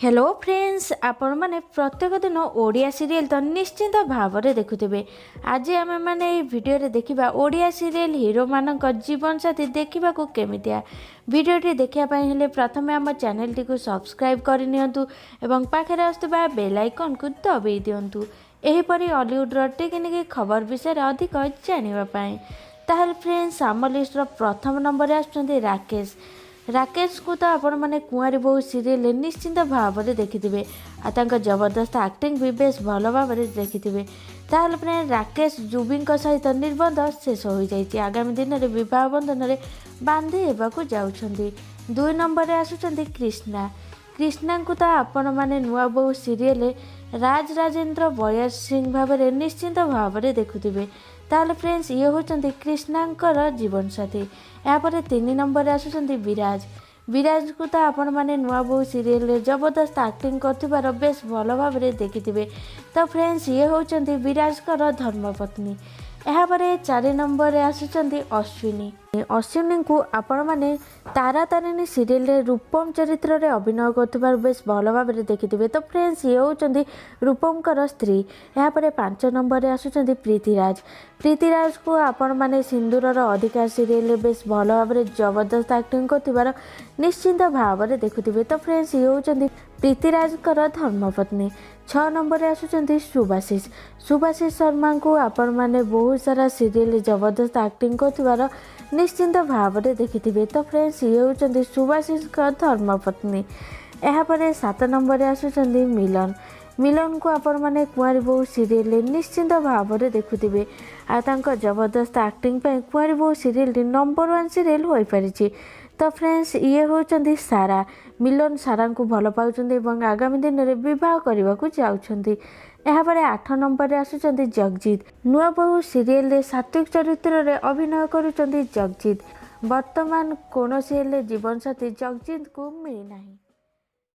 Hello friends, ଆପଣମାନେ ପ୍ରତ୍ୟେକ ଦିନ ଓଡ଼ିଆ ସିରିଏଲ୍ ତ ନିଶ୍ଚିନ୍ତ ଭାବରେ ଦେଖୁଥିବେ। ଆଜି ଆମେମାନେ ଏହି ଭିଡ଼ିଓରେ ଦେଖିବା ଓଡ଼ିଆ ସିରିଏଲ୍ ହିରୋମାନଙ୍କ ଜୀବନସାଥୀ ଦେଖିବାକୁ କେମିତିଆ। ଭିଡ଼ିଓଟି ଦେଖିବା ପାଇଁ ହେଲେ ପ୍ରଥମେ ଆମ ଚ୍ୟାନେଲଟିକୁ ସବସ୍କ୍ରାଇବ୍ କରିନିଅନ୍ତୁ ଏବଂ ପାଖରେ ଆସୁଥିବା ବେଲ୍ ଆଇକନ୍କୁ ଦବାଇ ଦିଅନ୍ତୁ, ଏହିପରି ଅଲିଉଡ଼ର ଟିକିନିକି ଖବର ବିଷୟରେ ଅଧିକ ଜାଣିବା ପାଇଁ। ତାହେଲେ ଫ୍ରେଣ୍ଡସ୍, ଆମ ଲିଷ୍ଟର ପ୍ରଥମ ନମ୍ବରରେ ଆସୁଛନ୍ତି ରାକେଶ। ରାକେଶଙ୍କୁ ତ ଆପଣମାନେ କୁଆଁରୀ ବୋହୂ ସିରିଏଲରେ ନିଶ୍ଚିନ୍ତ ଭାବରେ ଦେଖିଥିବେ ଆଉ ତାଙ୍କ ଜବରଦସ୍ତ ଆକ୍ଟିଂ ବି ବେଶ ଭଲ ଭାବରେ ଦେଖିଥିବେ। ତାହେଲେ ଫ୍ରେଣ୍ଡ, ରାକେଶ ଜୁବିଙ୍କ ସହିତ ନିର୍ବନ୍ଧ ଶେଷ ହୋଇଯାଇଛି। ଆଗାମୀ ଦିନରେ ବିବାହ ବନ୍ଧନରେ ବାନ୍ଧି ହେବାକୁ ଯାଉଛନ୍ତି। ଦୁଇ ନମ୍ବରରେ ଆସୁଛନ୍ତି କ୍ରିଷ୍ଣା। କ୍ରିଷ୍ଣାଙ୍କୁ ତ ଆପଣମାନେ ନୂଆ ବୋହୂ ସିରିଏଲରେ ରାଜ ରାଜେନ୍ଦ୍ର ବଳିୟାର ସିଂ ଭାବରେ ନିଶ୍ଚିନ୍ତ ଭାବରେ ଦେଖୁଥିବେ। ତାହେଲେ ଫ୍ରେଣ୍ଡସ୍, ଇଏ ହେଉଛନ୍ତି କ୍ରିଷ୍ଣାଙ୍କର ଜୀବନସାଥୀ। ଏହାପରେ ତିନି ନମ୍ବରରେ ଆସୁଛନ୍ତି ବିରାଜ। ବିରାଜଙ୍କୁ ତ ଆପଣମାନେ ନୂଆ ବୋହୂ ସିରିଏଲରେ ଜବରଦସ୍ତ ଆକ୍ଟିଂ କରୁଥିବାର ବେଶ ଭଲ ଭାବରେ ଦେଖିଥିବେ। ତ ଫ୍ରେଣ୍ଡସ୍, ଇଏ ହେଉଛନ୍ତି ବିରାଜଙ୍କର ଧର୍ମପତ୍ନୀ। ଏହାପରେ ଚାରି ନମ୍ବରରେ ଆସୁଛନ୍ତି ଅଶ୍ୱିନୀ। ଅଶ୍ୱିନୀଙ୍କୁ ଆପଣମାନେ ତାରା ତାରିଣୀ ସିରିଏଲରେ ରୂପମ ଚରିତ୍ରରେ ଅଭିନୟ କରୁଥିବାର ବେଶ ଭଲ ଭାବରେ ଦେଖିଥିବେ। ତ ଫ୍ରେଣ୍ଡସ୍, ଇଏ ହେଉଛନ୍ତି ରୂପମଙ୍କର ସ୍ତ୍ରୀ। ଏହାପରେ ପାଞ୍ଚ ନମ୍ବରରେ ଆସୁଛନ୍ତି ପ୍ରୀତିରାଜ। ପ୍ରୀତିରାଜକୁ ଆପଣମାନେ ସିନ୍ଦୁରର ଅଧିକାର ସିରିଏଲରେ ବେଶ ଭଲ ଭାବରେ ଜବରଦସ୍ତ ଆକ୍ଟିଂ କରୁଥିବାର ନିଶ୍ଚିନ୍ତ ଭାବରେ ଦେଖୁଥିବେ। ତ ଫ୍ରେଣ୍ଡସ୍, ଇଏ ହେଉଛନ୍ତି ପ୍ରୀତିରାଜଙ୍କର ଧର୍ମପତ୍ନୀ। ଛଅ ନମ୍ବରରେ ଆସୁଛନ୍ତି ସୁବାଶିଷ। ସୁବାଶିଷ ଶର୍ମାଙ୍କୁ ଆପଣମାନେ ବହୁତ ସାରା ସିରିଏଲରେ ଜବରଦସ୍ତ ଆକ୍ଟିଂ କରୁଥିବାର ନିଶ୍ଚିନ୍ତ ଭାବରେ ଦେଖିଥିବେ। ତ ଫ୍ରେଣ୍ଡସ୍, ଇଏ ହେଉଛନ୍ତି ସୁବାଶିଷଙ୍କ ଧର୍ମପତ୍ନୀ। ଏହାପରେ ସାତ ନମ୍ବରରେ ଆସୁଛନ୍ତି ମିଲନ। ମିଲନକୁ ଆପଣମାନେ କୁଆଁରୀ ବୋହୂ ସିରିଏଲରେ ନିଶ୍ଚିନ୍ତ ଭାବରେ ଦେଖୁଥିବେ ଆଉ ତାଙ୍କ ଜବରଦସ୍ତ ଆକ୍ଟିଂ ପାଇଁ କୁଆଁରୀ ବୋହୂ ସିରିଏଲଟି ନମ୍ବର ୱାନ୍ ସିରିଏଲ ହୋଇପାରିଛି। ତ ଫ୍ରେଣ୍ଡସ୍, ଇଏ ହେଉଛନ୍ତି ସାରା। ମିଲନ ସାରାଙ୍କୁ ଭଲ ପାଉଛନ୍ତି ଏବଂ ଆଗାମୀ ଦିନରେ ବିବାହ କରିବାକୁ ଯାଉଛନ୍ତି। ଏହାପରେ ଆଠ ନମ୍ବରରେ ଆସୁଛନ୍ତି ଜଗଜିତ। ନୂଆ ବୋହୂ ସିରିଏଲରେ ସାତ୍ୱିକ ଚରିତ୍ରରେ ଅଭିନୟ କରୁଛନ୍ତି ଜଗଜିତ। ବର୍ତ୍ତମାନ କୌଣସି ହେଲେ ଜୀବନସାଥୀ ଜଗଜିତଙ୍କୁ ମିଳିନାହିଁ।